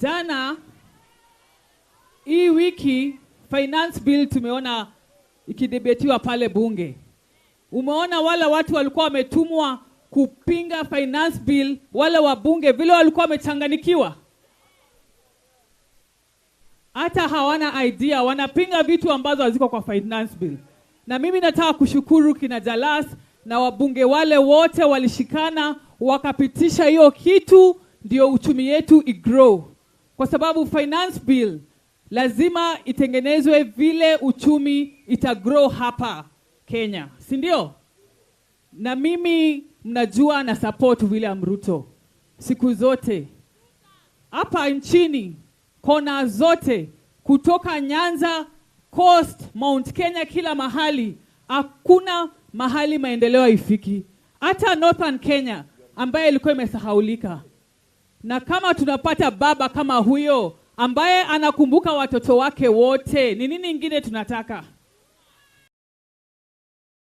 Jana hii wiki finance bill tumeona ikidebetiwa pale bunge. Umeona wale watu walikuwa wametumwa kupinga finance bill, wale wabunge vile walikuwa wamechanganikiwa, hata hawana idea, wanapinga vitu ambazo haziko kwa finance bill. Na mimi nataka kushukuru kina Jalas na wabunge wale wote walishikana wakapitisha hiyo kitu, ndio uchumi yetu igrow, kwa sababu finance bill lazima itengenezwe vile uchumi itagrow hapa Kenya, si ndio? Na mimi mnajua na support William Ruto siku zote hapa nchini, kona zote, kutoka Nyanza, Coast, Mount Kenya, kila mahali, hakuna mahali maendeleo haifiki, hata Northern Kenya ambaye ilikuwa imesahaulika. Na kama tunapata baba kama huyo ambaye anakumbuka watoto wake wote, ni nini ingine tunataka?